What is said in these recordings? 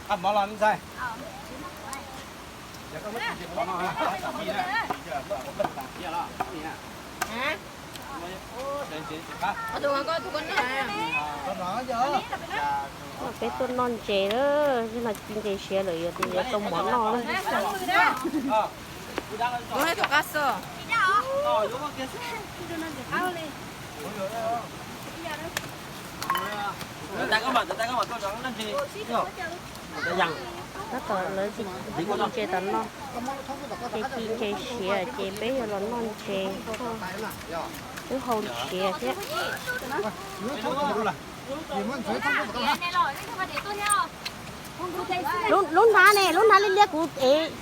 Qab mov los ntxhais. Peb tuaj noj ntses na, zaum no ci ntses siav lawm yuav tus yuav tau mov noj na. Tab tom lawv ci ntses tom no, ces ci ntses siav ces peb yuav los noj ntses, wb hau siav thiab. Lub hnav ne, lub hnav liab liab kuv,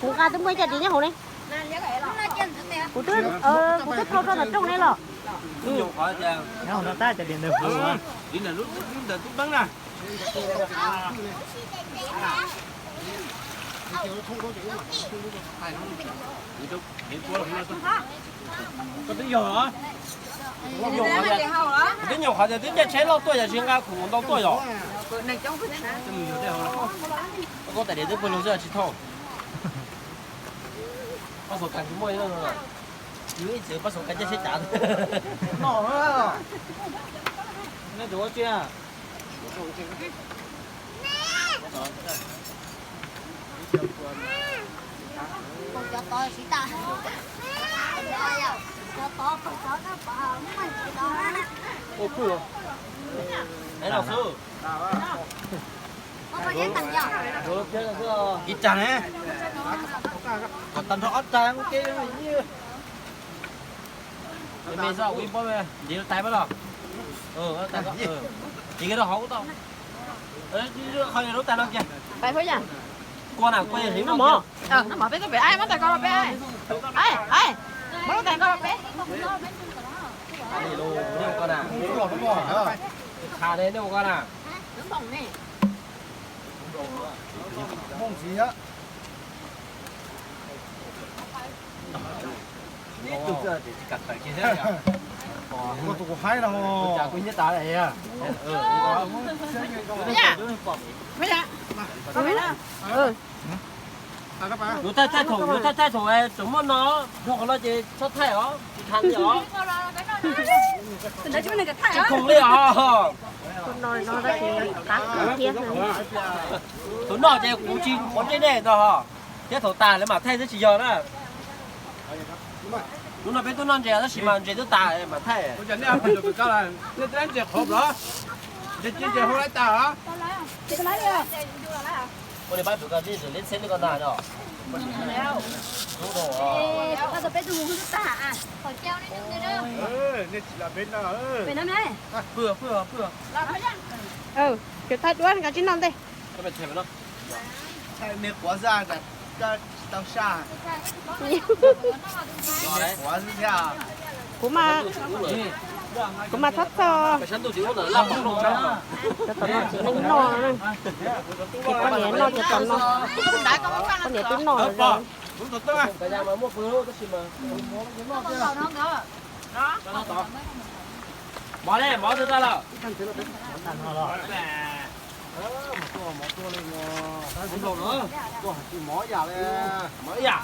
kuv nqa twb muaj ib co diav nyob hauv ne. Kuv twb, kuv twb thau rau ntawm rooj ne los. Koj twb yog, twb nyuam qhuav tias twb caij tsheb loj tuaj yog tsis nqa khoom ntau tuaj yom. Koj tais diav twb pawg lug xwb tsis thauj. Pab xov kas tsis muaj, yus ib txwm pab xov kas caij tsheb cav. No, nej cov ua tsi? Ib tag ne, kom tag nrho ob tag. Ib pob ntiv tais pab los. Ces rau hauv tau. Qhov lub tais no kiag. Kua na, kua yog no mov. Peb tuaj pem, muab tais ko rau peb. Muab lub tais ko rau peb. Qha ne, nej ua ko na. Tus kuv haib no. Yus thaij thaij thaum, yus thaij thaij thaum tseem muaj no, dhau qhov no ces txhob thaij os, tsis thaij li os. Tsis khoom li os. Thaum no ces kuv tsis quav ntsej nej no, thiab thaum tas lawv mam thaij xwb tsis yog na. Hnub no peb tuaj noj ntses tab sis mas ntses twb tas mam thaij. Nej twb ntses qhuav los, ntses ci ntses hau laib tas os. Ua li pab pwm ko li xeb li ko ntag no. Nej tsis lam peb no. Ces thaij duab nkawd tsis noj ntej. Nej quav xwb, tsis tau saj. Kuv mas, kuv mas txhob txog. Cov tom no txiv neej noj na. Ces poj niam noj cov tom no. Poj niam twb noj lawm. Mov ne, mov twg tag lawm? Mov ib yam.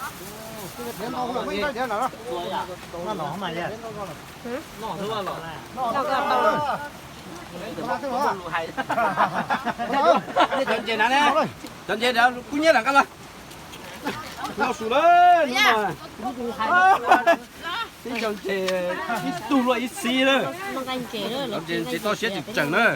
Cov ntses na, cov ntses kub nyiab lam nqa los. Lau sus lawm. Ib co ntses ib tug luaj ib xib na. Cov ntses toj siab tseem tseem na.